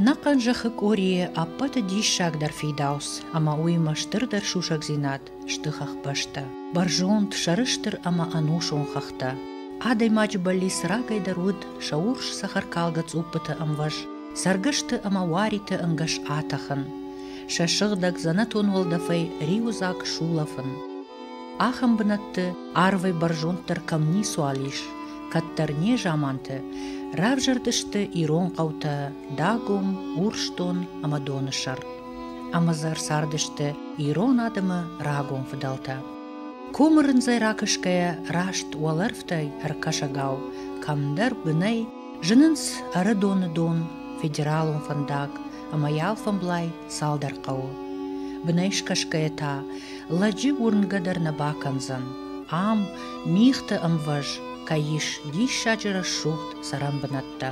Ӕнӕхъӕн зӕххы къорийы ӕппӕты диссагдӕр фидауц ӕмӕ уыимӕ стырдӕр сусӕгдзинад сты хӕхбӕстӕ, бӕрзонд, сӕрыстыр ӕмӕ ӕнусон хӕхтӕ. Адӕймаджы бӕллиц рагӕй дӕр уыд сӕ урс цӕхӕркалгӕ цъуппыты ӕмвӕз, цӕргӕсты ӕмӕ уариты ӕнгӕс атӕхын, сӕ сыгъдӕг дзӕнӕтон уӕлдӕфӕй риуыдзаг сулӕфын. Ахӕм бынӕтты арвӕй бӕрзонддӕр кӕм ницуал ис, кӕддӕр незаманты равзӕрдысты ирон хъӕутӕ Дагом, Урсдон ӕмӕ Донысӕр. Ӕмӕ дзы ӕрцардысты ирон адӕмы рагон фыдӕлтӕ. Комы рындзӕй ракӕсгӕйӕ раст уӕлӕрвтӕй ӕркӕсӕгау кӕмдӕр бынӕй зынынц Ӕрыдоны дон, федералон фӕндаг ӕмӕ йӕ алфӕмблай цалдӕр хъӕуы. Бынӕй скӕсгӕйӕ та лӕджы уырнгӕ дӕр нӕ бакӕндзӕн, ам, мигъты ӕмвӕз, кӕй ис диссаджы рӕсугъд цӕрӕнбынӕттӕ.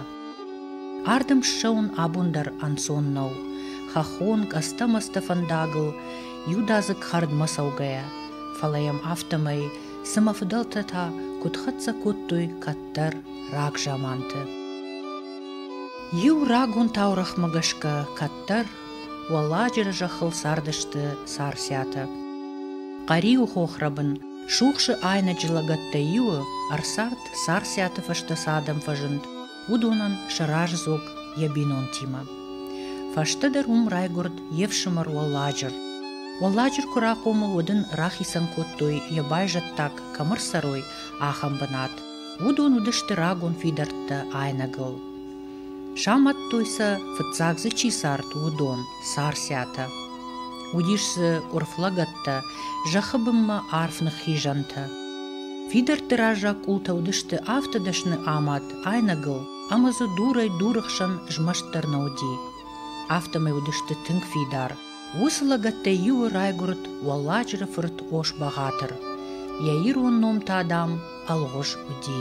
Ардӕм ссӕуын абон дӕр ӕнцон нӕу. Хӕххон къӕдзтӕ-мӕдзтӕ фӕндагыл иудадзыг хӕрдмӕ цӕугӕйӕ, фӕлӕ йӕм афтӕмӕй цымӕ фыдӕлтӕ та куыд хӕццӕ кодтой кӕддӕр рагзаманты. Иу рагон таурӕгъмӕ гӕсгӕ кӕддӕр Уӕлладжыры зӕххыл цардысты Царциатӕ. Хъӕриуы хохрӕбын Сухсы айнӕджы лӕгӕттӕй иуы ӕрцард Царциаты фӕстӕ цы адӕм фӕзынд, уыдонӕн сӕ раздзог йӕ бинонтимӕ. Фӕстӕдӕр уым райгуырд йе фсымӕр Уӕлладжыр. Уӕлладжыр куы рахъомыл, уӕд ын рахицӕн кодтой йӕ байзӕддаг кӕм ӕрцӕрой, ахӕм бынат. Уыдон уыдысты рагон фидӕрттӕ айнӕгыл. Самадтой сӕ, фыццаг дзы чи цард, уыдон, Царциатӕ. Уыдис дзы къуырф лӕгӕттӕ, зӕххы бынмӕ арф ныххизӕнтӕ. Фидӕртты раззаг къултӕ уыдысты афтӕ дӕсны амад айнӕгыл, ӕмӕ дзы дурӕй дуры хсӕн змӕст дӕр нӕ уыди. Афтӕмӕй уыдысты тынг фидар. Уыцы лӕгӕттӕй иуы райгуырд Уӕлладжыры фырт Ос-Бӕгъатыр. Йӕ ирон ном та, дам, Ӕлгъуыз уыди.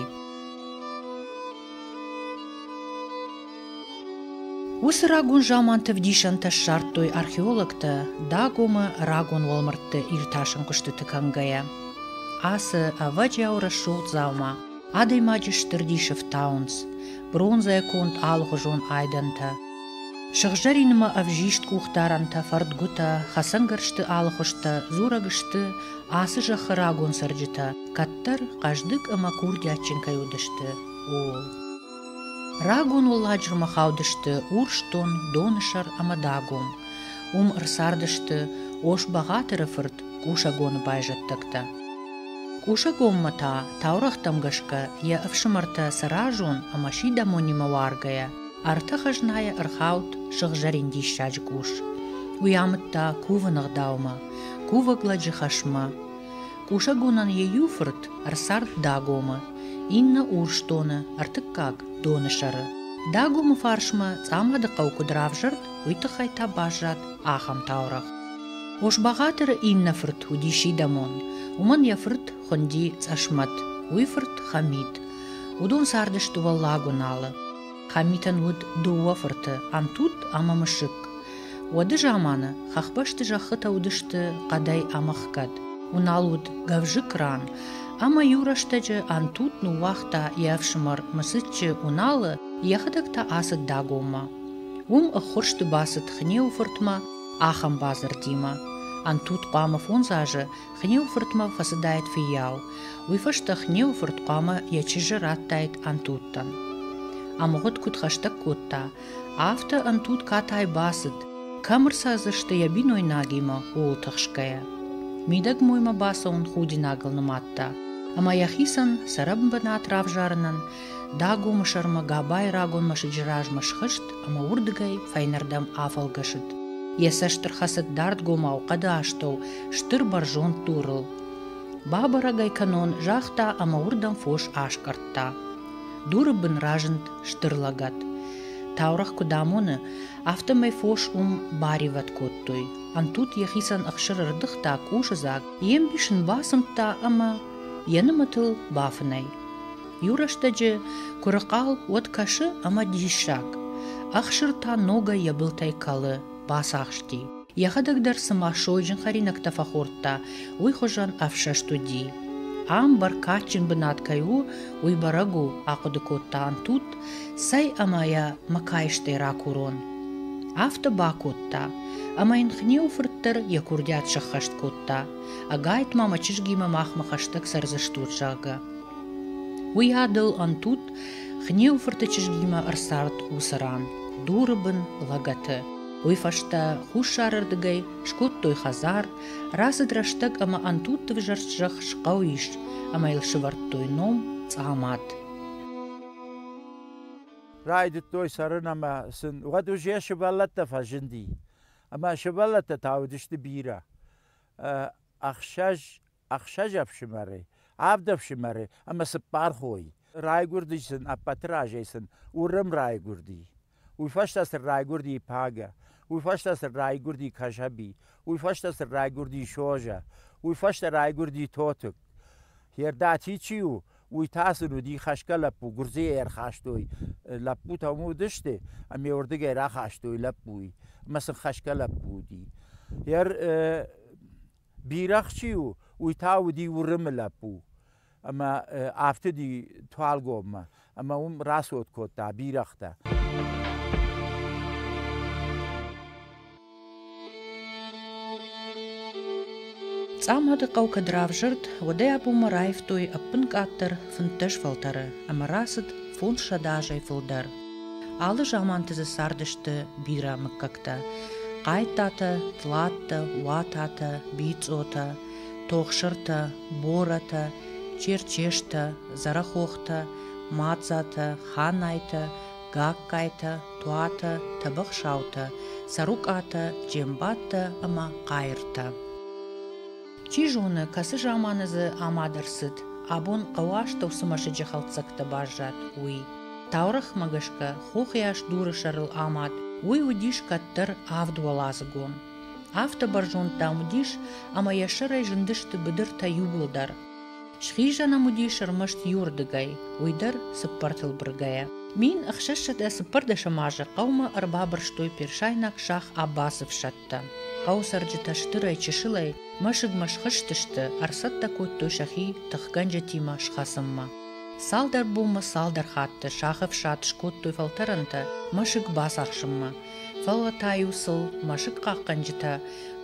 Уыцы рагон заманты ӕвдисӕнтӕ ссардтой археологтӕ Дагомы рагон уӕлмӕрдты иртасӕн куыстыты кӕнгӕйӕ. Ацы ӕвӕджиау рӕсугъд дзаума адӕймаджы стыр дисы фтауынц бронзӕйӕ конд алыгъуызон айдӕнтӕ. Сыгъзӕринмӕ ӕвзист къухдарӕнтӕ, фӕрдгуытӕ, хӕцӕнгӕрзты алыхуызтӕ дзурӕг сты ацы зӕххы рагон цӕрджытӕ кӕддӕр хъӕздыг ӕмӕ курдиатджын кӕй уыдысты, ууыл. Рагон Уӕлладжырмӕ хаудысты Урсдон, Донысӕр ӕмӕ Дагом. Уым ӕрцардысты Ос-Бӕгъатыры фырт Къусӕгоны байзӕддӕгтӕ. Къусӕгонмӕ та, таурӕгътӕм гӕсгӕ, йӕ ӕфсымӕртӕ Цӕразон ӕмӕ Сидӕмонимӕ уаргӕйӕ, ӕртӕ хӕзнайӕ ӕрхауд сыгъзӕрин диссаджы къус. Уый амыдта кувыны ӕгъдаумӕ, кувӕг лӕджы хӕсмӕ. Къусӕгонӕн йӕ иу фырт ӕрцард Дагомы, иннӕ Урсдоны, ӕртыккаг Донысӕры. Дагомы фарсмӕ Цъамады хъӕу куыд равзӕрд, уый тыххӕй та баззад ахӕм таурӕгъ. Ос-Бӕгъатыры иннӕ фырт уыди Сидӕмон. Уымӕн йӕ фырт хуынди Цъӕсмӕт, уый фырт Хӕмит. Уыдон цардысты Уӕллаг Уыналы. Хӕмитӕн уыд дыууӕ фырты, Антут ӕмӕ Мысыкк. Уӕды заманы хӕхбӕсты зӕххытӕ уыдысты хъӕдӕй ӕмӕхгӕд, Уынал уыд гӕвзыкк ран, ӕмӕ иу рӕстӕджы Антут ныууагъта йӕ ӕфсымӕр Мысыччы Уыналы, йӕхӕдӕг та ацыд Дагоммӕ. Уым ӕххуырсты бацыд Хнеуы фыртмӕ ахӕм бадзырдимӕ. Антут хъуамӕ фондз азы Хнеуы фыртмӕ фӕцыдаид фыййау, уый фӕстӕ Хнеуы фырт хъуамӕ йӕ чызджы радтаид Антуттӕн. Ӕмгъуыд куыд хӕстӕг кодта, афтӕ ӕнтуд катай бацыд, кӕм ӕрцӕудзысты йӕ бинойнагимӕ, ууыл тыхсгӕйӕ. Мидӕгмоймӕ бацӕуын худинагыл нымадта, ӕмӕ йӕхицӕн цӕрӕнбынат равзарынӕн Дагомы сӕрмӕ Габайы рагон мӕсыджы размӕ схызт ӕмӕ уырдыгӕй фӕйнӕрдӕм афӕлгӕсыд. Йӕ цӕст ӕрхӕцыд дардгомау хъӕды астӕу стыр бӕрзонд дурыл. Бабӕрӕг ӕй кӕнон, загъта ӕмӕ уырдӕм фос аскъӕрдта. Дуры бын разынд стыр лӕгӕт. Таурӕгъ куыд амоны, афтӕмӕй фос уым баривӕд кодтой. Ӕнтут йӕхицӕн ӕхсыр ӕрдыгъта къусыдзаг, йе мбис ын бацымдта ӕмӕ йӕ нымӕтыл бафынӕй. Иу рӕстӕджы куы рыхъал, уӕд кӕсы ӕмӕ диссаг. Ӕхсыр та ногӕй йӕ былтӕй кӕлы, бацахсти. Йӕхӕдӕг дӕр цыма сойджын хӕринӕгтӕ фӕхордта, уый хуызӕн ӕфсӕст уыди. Ам бӕркадджын бынат кӕй у, уый бӕрӕг у, ахъуыды кодта Антут, цӕй ӕмӕ йӕ мӕ каистӕй ракурон. Афтӕ бакодта, ӕмӕ йын Хнеуы фырт дӕр йӕ курдиат сӕххӕст кодта, ӕгайтма мӕ чызгимӕ махмӕ хӕстӕг цӕрдзыстут, зӕгъгӕ. Уый адыл Ӕнтут Хнеуы фырты чызгимӕ ӕрцард уыцы ран, дуры бын лӕгӕты. Уый фӕстӕ хуссарырдыгӕй скодтой хӕдзар, рацыд рӕстӕг ӕмӕ Ӕнтутты взӕрст зӕхх схъӕу ис ӕмӕ йыл сӕвӕрдтой ном Цъамад. Райдыдтой цӕрын ӕмӕ сын уӕд уже сывӕллӕттӕ фӕзынди. Ӕмӕ сывӕллӕттӕ та уыдысты бирӕ. Ӕхсӕз, ӕхсӕз ӕфсымӕры, авд ӕфсымӕры ӕмӕ цыппар хойы. Райгуырди сын ӕппӕты разӕй сын Уырым райгуырди. Уый фӕстӕ сын райгуырди Пагӕ, уый фӕстӕ сын райгуырди Кӕсӕби, уый фӕстӕ сын райгуырди Созӕ, уый фӕстӕ райгуырди Тотыкк. Хердати чи у, уый та сын уыди хӕсгӕ лӕппу, гуырдзыйӕ ӕрхастой. Лӕппутӕ уым уыдысты, ӕмӕ уырдыгӕй рахастой лӕппуйы, ӕмӕ сын хӕсгӕ лӕппу уыди. Йӕ бирӕгъ чи у, уый та уыди Уырымы лӕппу. Ӕмӕ афтыди Туалгоммӕ, ӕмӕ уым рацот кодта бирӕгътӕ. Цъамады хъӕу кӕд равзӕрд, уӕдӕй абонмӕ раивтой ӕппынкъаддӕр 15 фӕлтӕры ӕмӕ рацыд 500 азӕй фылдӕр. Алы заманты дзы цардысты бирӕ мыггӕгтӕ: Хъайттатӕ, Тлаттӕ, Уататӕ, Бицъотӕ, Тохсыртӕ, Борӕтӕ, Черчестӕ, Дзӕрӕхохтӕ, Мадзатӕ, Ханайтӕ, Гагкайтӕ, Туатӕ, Тӕбӕхсаутӕ, Цӕрукъатӕ, Джембаттӕ ӕмӕ Хъайыртӕ. Чи зоны, кӕцы заманы дзы амад ӕрцыд, абон хъӕуы астӕу цы мӕсыджы хӕлддзӕгтӕ баззад, уый. Таурӕгъмӕ гӕсгӕ, хохыйас дуры сӕрыл амад, уый уыдис кӕддӕр авдуӕладзыгон. Афтӕ бӕрзонд, дам, уыдис, ӕмӕ йӕ сӕрӕй зындысты быдыртӕ иууылдӕр. Схизӕн ӕм уыдис ӕрмӕст иуырдыгӕй, уый дӕр цыппӕртыл быргӕйӕ. 1614 азы хъӕумӕ ӕрбабырстой персайнаг сах Аббасы фсӕдтӕ. Хъӕуы цӕрджытӕ стырӕй-чысылӕй мӕсыгмӕ схызтысты, ӕрцӕттӕ кодтой сӕхи тыхгӕнджытимӕ схӕцынмӕ. Цалдӕр бонмӕ цалдӕр хатты сахы ӕфсад скодтой фӕлтӕрӕнтӕ мӕсыг бацахсынмӕ, фӕлӕ та-иу сыл мӕсыг хъахъхъӕнджытӕ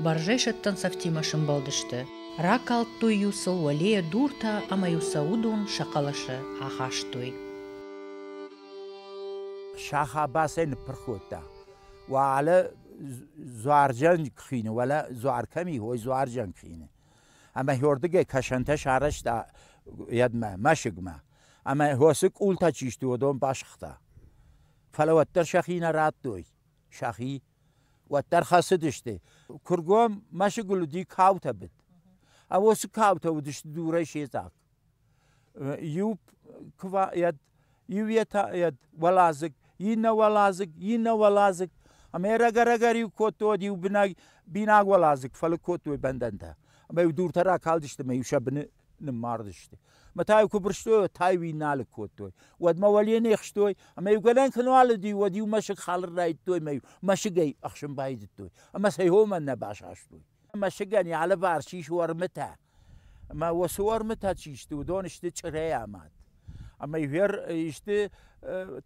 бӕрзӕйсӕттӕн цӕфтимӕ сымбӕлдысты. Ракалдтой-иу сыл уӕлейӕ дуртӕ ӕмӕ-иу сӕ уыдон сӕ хъӕлӕсы ахастой. Сах Аббасӕй ныппырх кодта. Уӕлӕ дзуарджын хины, уӕлӕ дзуар кӕм и, уой дзуарджын хины. Ӕмӕ хёрдыгӕй кӕсӕнтӕ сарӕзта йӕдмӕ, мӕсыгмӕ. Ӕмӕ хосы къултӕ чи сты, уыдон басыгъта. Фӕлӕ уӕддӕр сӕхи нӕ радтой. Сӕхи уӕддӕр хӕцыдысты. Куыргом мӕсыгыл уыди каутӕ быд. Ӕмӕ уыцы каутӕ уыдысты дурӕй седзаг. Иу иу йӕ уӕладзыг, иннӕ уӕладзыг, иннӕ уӕладзыг. Ӕмӕ рӕгӕ-рӕгӕр-иу кодтой, иу бинаг, бинаг уӕладзыг фӕлыг кодтой бӕндӕнтӕ. Ӕмӕ-иу дуртӕ ракалдысты ӕмӕ-иу сӕ быны ныммардысты. Ӕмӕ та-иу куы бырстой, уӕд та-иу иннӕ алыг кодтой. Уӕдмӕ уӕле не хстой, ӕмӕ-иу гӕнӕн куы нал уыди, уӕд-иу мӕсыг халын райдыдтой ӕмӕ-иу мӕсыгӕй ӕхсын байдыдтой. Ӕмӕ сӕ уымӕн нӕ басастой. Мӕсыгӕн йӕ алыварс ис уӕрмытӕ. Ӕмӕ уыцы уӕрмытӕ чи сты, уыдон сты чъырӕй амад. Ӕмӕ иугӕр исты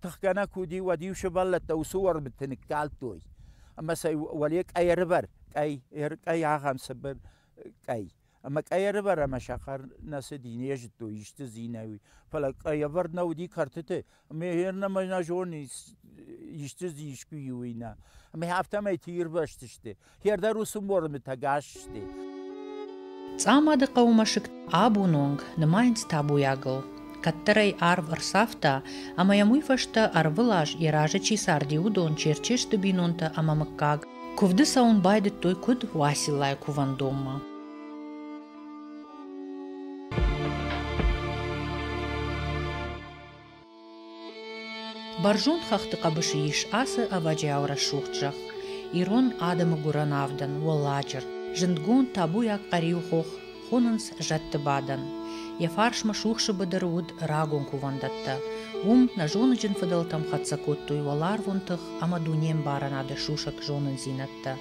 тыхгӕнӕг куы уыди, уӕд-иу сывӕллӕттӕ уыцы уӕрмыты ныккалдтой. Ӕмӕ сӕ уӕле къӕй ӕрывӕр, къӕй, къӕй ахӕм цыбыр къӕй. Ӕмӕ къӕй ӕрывӕр ӕмӕ сахар нӕ цыди, не зыдтой, исты дзинӕ уый. Фӕлӕ къӕй ӕвӕрд нӕ уыди кӕртыты, ӕмӕ нӕ нӕ зонынц, исты дзы искуы и, уый нӕ. Ӕмӕ афтӕмӕй ирвӕзтысты. Хердӕр уыцы мормытӕ гас сты. Цъамады хъӕуы мӕсыг абоны онг нымайынц табуйагыл. Кӕддӕр ӕй арв ӕрцавта, ӕмӕ йӕм уый фӕстӕ ӕрвылаз йӕ разы чи царди, уыдон Черчесты бинонтӕ ӕмӕ мыггаг куывды цӕуын байдыдтой куыд Уациллайы кувӕндонмӕ. Бӕрзонд хӕхты хъӕбысы ис ацы ӕвӕджиау рӕсугъд зӕхх, ирон адӕмы гуырӕн авдӕн, Уӕлладжыр. Зындгонд табуйаг Хъӕриу-хох хонынц зӕдты бадӕн. Йӕ фарсмӕ Сухсы быдыры уыд рагон кувӕндӕттӕ. Уым нӕ зоныджын фыдӕлтӕм хӕццӕ кодтой уӕларвон тых ӕмӕ дунеӕмбарынады сусӕг зонындзинӕдтӕ.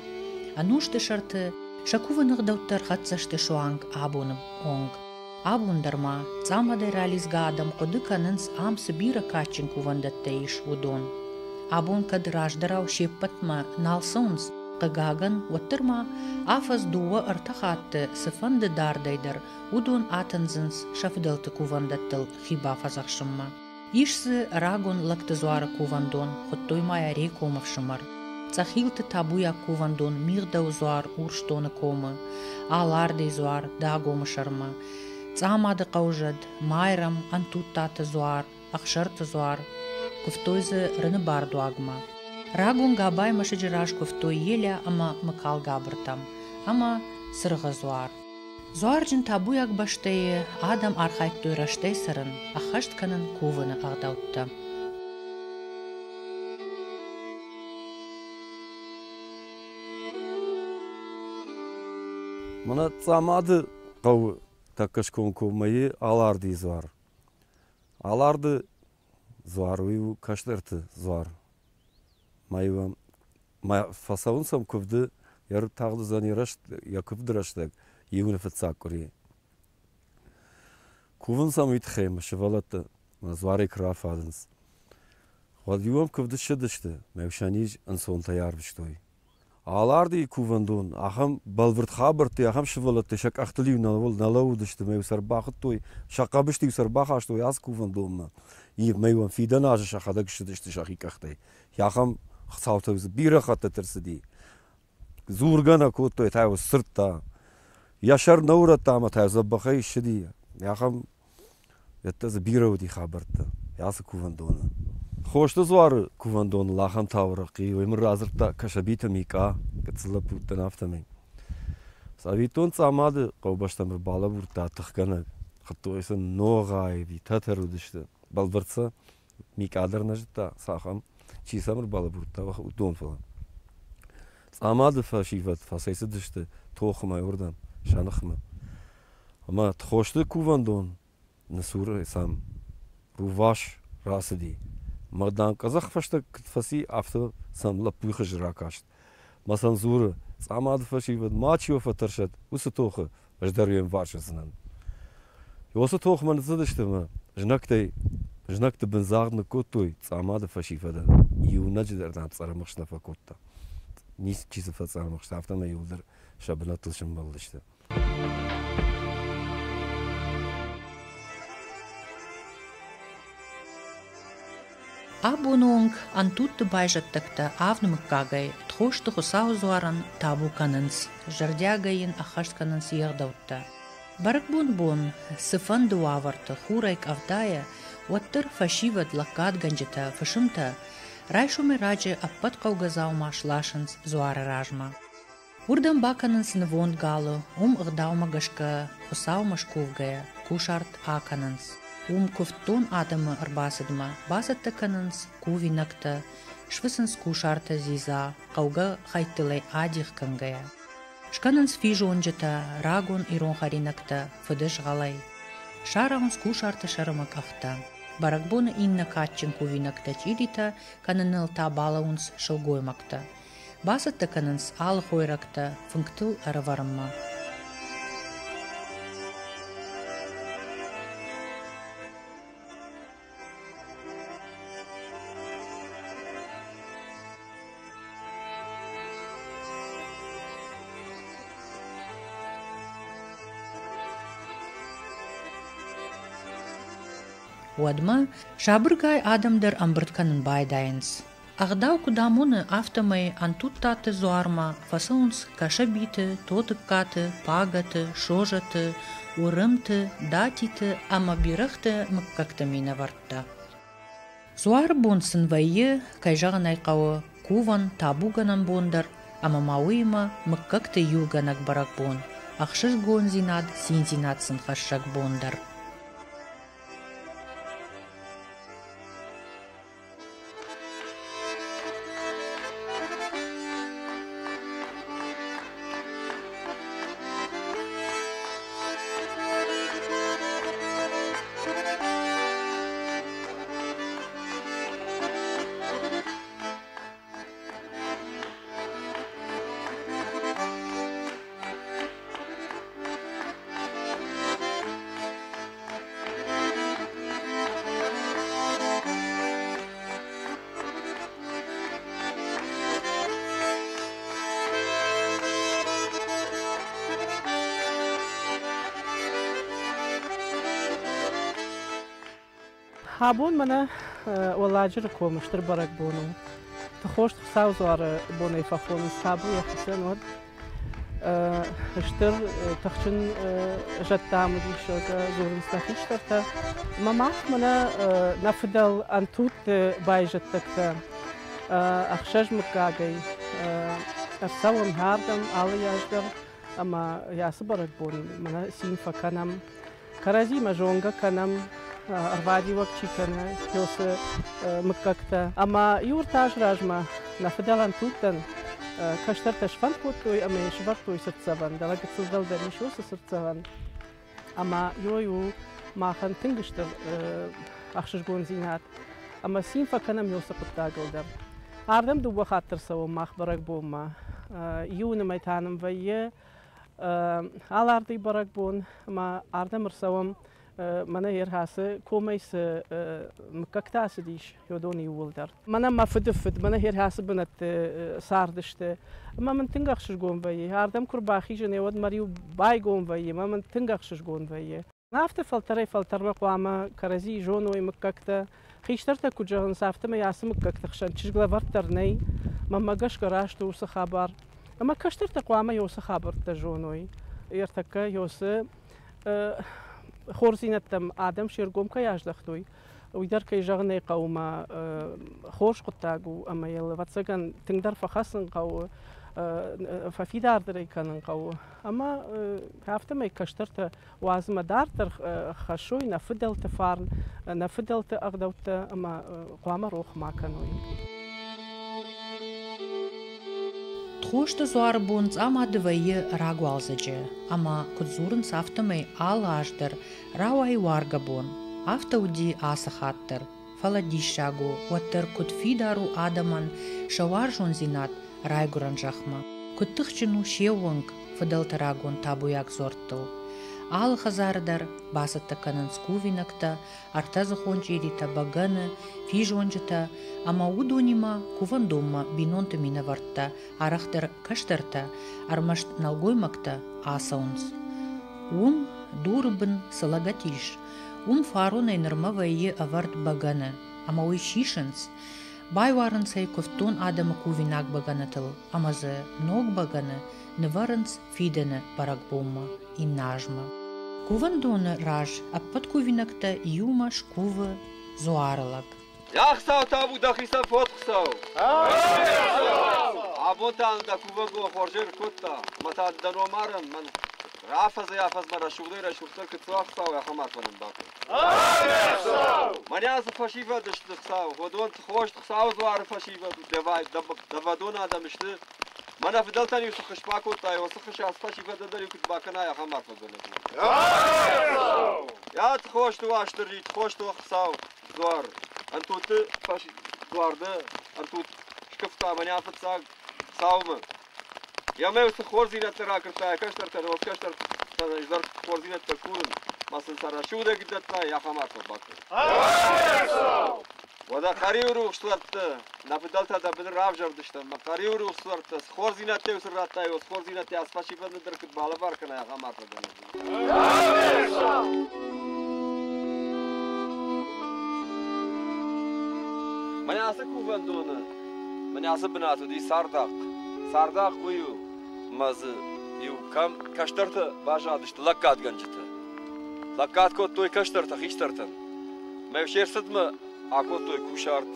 Ӕнусты сӕрты сӕ кувыны ӕгъдӕуттӕ ӕрхӕццӕ сты суанг абоны онг. Абон дӕр ма Цъамадӕй ралидзгӕ адӕм хъуыды кӕнынц, ам цы бирӕ кадджын кувӕндӕттӕ ис, уыдон. Абон кӕд раздӕрау се ппӕтмӕ нал цӕуынц, хъыгагӕн, уӕддӕр ма афӕдз дыууӕ-ӕртӕ хатты цыфӕнды дардӕй дӕр уыдон атындзынц сӕ фыдӕлты кувӕндӕттыл хи бафӕдзӕхсынмӕ. Ис дзы рагон лӕгты дзуары кувӕндон, хуыдтой ма йӕ Рекомы ӕфсымӕр. Цъӕхилты табуйаг кувӕндон Мигъдӕу дзуар Урсдоны комы, Алардыйы дзуар Дагомы сӕрмӕ, Цъамады хъӕузӕд, Майрӕм, Ӕнтудтаты дзуар, Ӕхсӕрты дзуар, куывтой дзы Рыны бардуагмӕ. Рагон Габай мӕсыджы раз куывтой Елиа ӕмӕ Мыкалгабыртӕм ӕмӕ Цыргъы дзуар. Дзуарджын табуйаг бӕстӕйы адӕм архайдтой рӕстӕй цӕрын, ӕххӕст кӕнын кувыны ӕгъдӕуттӕ. Мӕнӕ Цъамады хъӕуы тӕккӕ скомкоммӕ и Алардыйы дзуар. Аларды дзуар уый у кӕстӕрты дзуар. Ма-иу ма фӕцӕуынц ӕм куывды, йӕ тагъд уыдзӕн йӕ куывды рӕстӕг июны фыццаг къуыри. Кувынц ӕм уый тыххӕй ӕмӕ сывӕллӕттӕ дзуарӕй куы рафадынц. Уӕд-иу ӕм куывды ссыдысты, мӕ сӕ низ ӕнцонтӕй арвыстой. Алардыйы кувӕндон ахӕм бӕлвырд хабӕртты, ахӕм сывӕллӕттӕ сӕ къӕхтыл-иу нӕ лӕууыдысты ӕмӕ-иу сӕ ӕрбахуыдтой, сӕ хъӕбысты-иу сӕ ӕрбахастой ацы кувӕндонмӕ. Ӕмӕ-иу ӕм фидӕн азы сӕхӕдӕг ссыдысты сӕхи къӕхтӕй. Ахӕм цаутӕ дзы бирӕ хӕттыты ӕрцыди. Дзургӕ нӕ кодтой, та-иу сдзырдта. Йӕ сӕр нӕ урӕдта ӕмӕ та дзӕбӕхӕй ссыди. Ахӕм Йеддӕ дзы бирӕ уыди хабӕрттӕ ацы кувӕндоны. Хосты дзуары кувӕндоныл ахӕм таурӕгъ и, уый мын радзырдта Кӕсӕбиты Микъа, гыццыл лӕппу уыдтӕн, афтӕмӕй. Цӕвиттон Цъамады хъӕубӕстӕм ӕрбалӕбурдта тыхгӕнӕг. Хуыдтой сын Ногъай, тӕтӕр уыдысты. Бӕлвырд сӕ Микъа дӕр нӕ зыдта, цахӕм, чи сӕм ӕрбалӕбурдта, уыдон фӕлӕ. Цъамады фӕсивӕд фӕцӕйцыдысты тохмӕ уырдӕм, сӕ ныхмӕ. Ӕмӕ Тхосты кувӕндон ныцуры сӕм рувас рацыди. Мӕ дам къӕдзӕх фӕстӕг куыд фӕци, афтӕ сӕм лӕппуйы хуызы ракаст. Мӕ сӕм дзуры, Цъамады фӕсивӕд, мачи уӕ фӕтӕрсӕд уыцы тохы, ӕз дӕр уе мварс уыдзынӕн. Уыцы тохмӕ ныццыдысты ӕмӕ знӕгтӕй знӕгты бындзагъд ныккодтой Цъамады фӕсивӕдӕн. Иунӕджы дӕр дам цъӕрӕмыхст нӕ фӕкодта. Ничи дзы фӕцъӕрӕмыхст, афтӕмӕй иуылдӕр сӕ бынӕттыл сӕмбӕлдысты. Абоны онг ӕнтудты байзӕддӕгтӕ авд мыггагӕй Тхосты Хуыцауы дзуарӕн табу кӕнынц, зӕрдиагӕй йын ӕххӕст кӕнынц йе гъдӕуттӕ. Бӕрӕгбон бон цыфӕнды уавӕрты хурӕй-къӕвдайӕ, уӕддӕр фӕсивӕд, лӕггадгӕнджытӕ, фысымтӕ райсомӕй раджы ӕппӕт хъӕугӕ дзаума сласынц дзуары размӕ. Уырдӕм бакӕнынц нывонд галы, уым ӕгъдаумӕ гӕсгӕ Хуыцаумӕ скувгӕйӕ кусарт акӕнынц. Уым куывддон адӕмы ӕрбацыдмӕ бацӕттӕ кӕнынц кувинӕгтӕ, сфыцынц кусарты дзидза, хъӕугӕ хӕйттыл ӕй адих кӕнгӕйӕ. Скӕнынц физонджытӕ, рагон ирон хӕринӕгтӕ фыдызгъӕлӕй. Сарауынц кусарты сӕрмӕ къӕхтӕ. Бӕрӕгбоны иннӕ кадджын кувинӕгтӕ чъиритӕ кӕныныл та балӕууынц сылгоймӕгтӕ. Бацӕттӕ кӕнынц алы хойрӕгтӕ фынгтыл ӕрӕвӕрынмӕ. Уӕдмӕ сабыргай адӕм дӕр ӕмбырд кӕнын байдайынц. Ӕгъдау куыд амоны, афтӕмӕй Ӕнтудтаты дзуармӕ фӕцӕуынц Кӕсӕбиты, Тотыккаты, Пагӕты, Созӕты, Уырымты, Датиты ӕмӕ Бирӕгъты мыггӕгты минӕвӕрттӕ. Дзуары бон сын вӕййы, кӕй зӕгъын ӕй хъӕуы, кувӕн, табугӕнӕн бон дӕр ӕмӕ ма уыимӕ мыггӕгты иугӕнӕг бӕрӕгбон, ӕхсызгондзинад, циндзинад сын хӕссӕг бон дӕр. Абон мӕнӕ Уӕлладжыры комы стыр бӕрӕгбон у. Тыхост Хуыцауы дзуары бонӕй фӕхонынц табу йӕхицӕн уӕд. Стыр тыхджын зӕдтӕм уыдис, зӕгъгӕ, дзурынц нӕ хистӕртӕ. Ӕмӕ мах мӕнӕ нӕ фыдӕл ӕнтудты байзӕддӕгтӕ ӕхсӕз мыггагӕй ӕрцӕуӕм ардӕм алы аз дӕр ӕмӕ ацы бӕрӕгбон мӕнӕ цин фӕкӕнӕм. Кӕрӕдзимӕ зонгӕ кӕнӕм, ӕрвадиуӕг чи кӕны, уыцы мыггӕгтӕ. Ӕмӕ иу ӕртӕ азы размӕ нӕ фыдӕлӕн туттӕн кӕстӕртӕ сфӕнд кодтой ӕмӕ йын сӕвӕрдтой цыртдзӕвӕн. Дӕлӕ гыццыл дӕлдӕр ис уыцы цыртдзӕвӕн. Ӕмӕ йой у махӕн тынг стыр ӕхсызгондзинад. Ӕмӕ цин фӕкӕнӕм уыцы хъуыддагыл дӕр. Ардӕм дыууӕ хатты ӕрцӕуӕм мах бӕрӕгбонмӕ. Иу нымӕй та нын вӕййы Алардыйы бӕрӕгбон ӕмӕ ардӕм ӕрцӕуӕм, мӕнӕ Ерхасы комӕй цы мыггӕгтӕ ацыдис, уыдон иууылдӕр. Мӕнӕ мӕ фыды фыд, мӕнӕ Ерхасы бынӕтты цардысты. Ӕмӕ мын тынг ӕхсызгон вӕййы. Ардӕм куы рбахизын, уӕд мӕ риу байгом вӕййы, ӕмӕ мын тынг ӕхсызгон вӕййы. Афтӕ фӕлтӕрӕй-фӕлтӕрмӕ хъуамӕ кӕрӕдзийы зоной мыггӕгтӕ. Хистӕртӕ куыд зӕгъынц, афтӕмӕй ацы мыггӕгты хсӕн чызг лӕвӕрд дӕр нӕй. Мӕнмӕ гӕсгӕ раст у уыцы хабар. Ӕмӕ кӕстӕртӕ хъуамӕ уыцы хабӕрттӕ зоной. Ӕртӕккӕ уыцы хорздзинӕдтӕм адӕм се ргом кӕй аздӕхтой, уый дӕр, кӕй зӕгъын ӕй хъӕуы, мӕ хорз хъуыддаг у ӕмӕ йыл, ӕвӕццӕгӕн, тынгдӕр фӕхӕцын хъӕуы, фӕфидардӕр ӕй кӕнын хъӕуы. Ӕмӕ афтӕмӕй кӕстӕртӕ уадз ӕмӕ дарддӕр хӕссой нӕ фыдӕлты фарн, нӕ фыдӕлты ӕгъдӕуттӕ ӕмӕ хъуамӕ рох ма кӕной. Тхосты дзуары бон Цъамады вӕййы рагуалдзӕджы, ӕмӕ, куыд дзурынц, афтӕмӕй алы аз дӕр рауайы уаргӕ бон. Афтӕ уыди ацы хатт дӕр. Фӕлӕ диссаг у, уӕддӕр куыд фидар у адӕмӕн сӕ уарзондзинад райгуырӕн зӕхмӕ, куыд тыхджын у се ууӕнк фыдӕлты рагон табуйаг дзуӕрттыл. Алы хӕдзары дӕр бацӕттӕ кӕнынц кувинӕгтӕ, ӕртӕдзыхон чъиритӕ, бӕгӕны, физонджытӕ ӕмӕ уыдонимӕ кувӕндонмӕ бинонты минӕвӕрттӕ, арӕхдӕр кӕстӕртӕ, ӕрмӕст нӕлгоймӕгтӕ ацӕуынц. Уым дуры бын цы лӕгӕт ис, уым фаронӕй нырмӕ вӕййы ӕвӕрд бӕгӕны, ӕмӕ уый сисынц, байуарынц ӕй куывддон адӕмы кувинаг бӕгӕнытыл ӕмӕ дзы ног бӕгӕны нывӕрынц фидӕны бӕрӕгбонмӕ, иннӕ азмӕ. Кувӕндоны раз ӕппӕт кувинӕгтӕ иумӕ скувы дзуары лӕг. Ӕхсӕв табу дӕхицӕн фод Хуыцау! Абон та дӕ кувӕгон хорзӕй ркодта, ӕмӕ та дӕ номарӕн мӕн афӕдзӕй-афӕдзмӕ рӕсугъдӕй-рӕсугъддӕр куыд цӕуа Хуыцау, ахӕм арфӕ нын бакӕн. Мӕнӕ цы фӕсивӕд сты Хуыцау, уыдон хорз Хуыцауы дзуары фӕсивӕд дӕвӕдон адӕм сты. Мӕнӕ фыдӕлтӕн-иу цы хыз бакодтай, уыцы хыз ацы фӕсивӕдӕн дӕр-иу куыд бакӕнай, ахӕм арфӕгӕнӕг. Йа Тхосты Уастырджи, Тхосты Хуыцау, дзуар, ӕнтуты дзуар дӕ, ӕнтут скуывта мӕнӕ фыццаг саумӕ. Йӕмӕ цы хорздзинӕдтӕ ракуырдта йӕ кӕстӕртӕн, уӕд кӕстӕртӕн ӕз дӕр хорздзинӕдтӕ курын, мӕ сын сӕ рӕсугъдӕй дӕтта, ахӕм арфӕ бакӕн. Уӕдӕ Хъӕриуы рухс дзуӕрттӕ, нӕ фыдӕлтӕ дӕ быны равзӕрдысты, ӕмӕ Хъӕриуы рухс дзуӕрттӕ цы хорздзинӕдтӕ-иу сын радтай, уыцы хорздзинӕдтӕ ацы фӕсивӕдӕн дӕр куыд балӕвар кӕнай, ахӕм арфӕгӕнӕг. Мӕнӕ ацы кувӕндоны, мӕнӕ ацы бынат уыди цардахъ. Цардахъ уый у, ӕмӕ дзы иу кӕм кӕстӕртӕ баззадысты лӕггадгӕнджытӕ. Лӕггад кодтой кӕстӕртӕ хистӕртӕн. Мӕ се рцыдмӕ акодтой кусарт.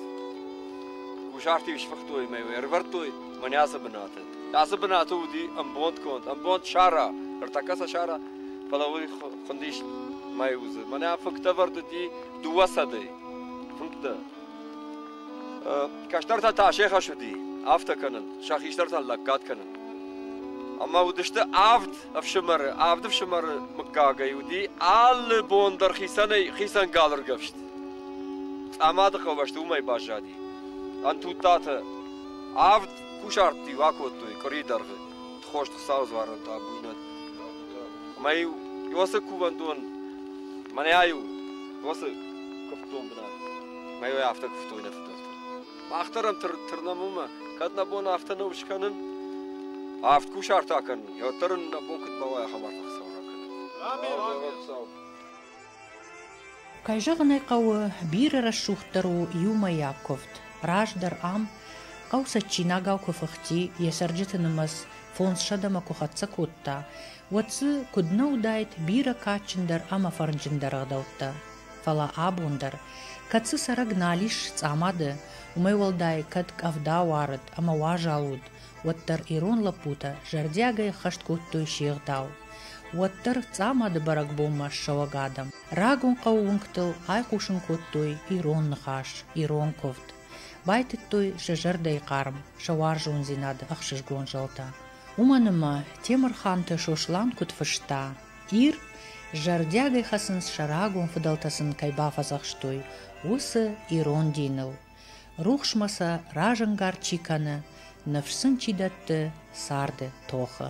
Кусарт-иу сфыхтой ӕмӕ иу ӕрывӕрдтой мӕнӕ ацы бынаты. Ацы бынаты уыди ӕмбондгонд, ӕмбонд сара, ӕртӕккӕ сӕ сара, фӕлӕ уый хуындис мӕйузы. Мӕнӕ фынгтӕ ӕвӕрд уыди дыууӕ цӕдӕй. Фынгтӕ. Кӕстӕртӕ та се хӕс уыди афтӕ кӕнын, сӕ хистӕртӕн лӕггад кӕнын. Ӕмӕ уыдысты авд ӕфсымӕры, авд ӕфсымӕры мыггагӕй уыди алы бон дӕр хицӕнӕй хицӕн галыргӕвст. Цъамады хъӕубӕсты уымӕй баззади. Ӕнтудтатӕ авд кусарт-иу акодтой къуырийы дӕргъы. Тхост Хуыцауы дзуарӕн табуйнад. Ӕмӕ-иу уыцы кувӕндон, мӕнӕ-иу уыцы куывддон бынат, мӕ-иу афтӕ куывтой нӕ фыдӕлтӕ. Мах дӕр ӕм тырнӕм уымӕ, кӕд нӕ бон афтӕ нӕу скӕнын, авд кусарт акӕнын, уӕддӕр ын нӕ бон куыд бауа, ахӕм арфӕ Хуыцау ракӕнӕд. Кӕй зӕгъын ӕй хъӕуы, бирӕ рӕсугъддӕр у иумӕйаг куывд. Раздӕр ам, хъӕу цӕджджинагау куы фыхти, йӕ цӕрджыты нымӕц фондзсӕдӕмӕ куы хӕццӕ кодта, уӕд дзы куыд нӕ уыдаид бирӕ кадджындӕр ӕмӕ фӕрнджындӕр ӕгъдӕуттӕ. Фӕлӕ абон дӕр, кӕд дзы цӕрӕг нал ис Цъамады, уымӕй уӕлдай кӕд къӕвда уарыд ӕмӕ уазал уыд, уӕддӕр ирон лӕппутӕ зӕрдиагӕй ӕххӕст кодтой се гъдау. Уӕддӕр Цъамады бӕрӕгбонмӕ ссӕуӕг адӕм рагон хъӕуы уынгтыл айхъусын кодтой ирон ныхас, ирон куывд. Байтыдтой сӕ зӕрдӕйы хъарм, сӕ уарзондзинады ӕхсызгон зӕлтӕ. Уымӕн ӕмӕ Темырханты Сослан куыд фыста, Ир зӕрдиагӕй хӕцынц сӕ рагон фыдӕлтӕ сын кӕй бафӕдзӕхстой, уыцы ирон диныл. Рухсмӕ сӕ разӕнгард чи кӕны, ныфс сын чи дӕтты царды тохы.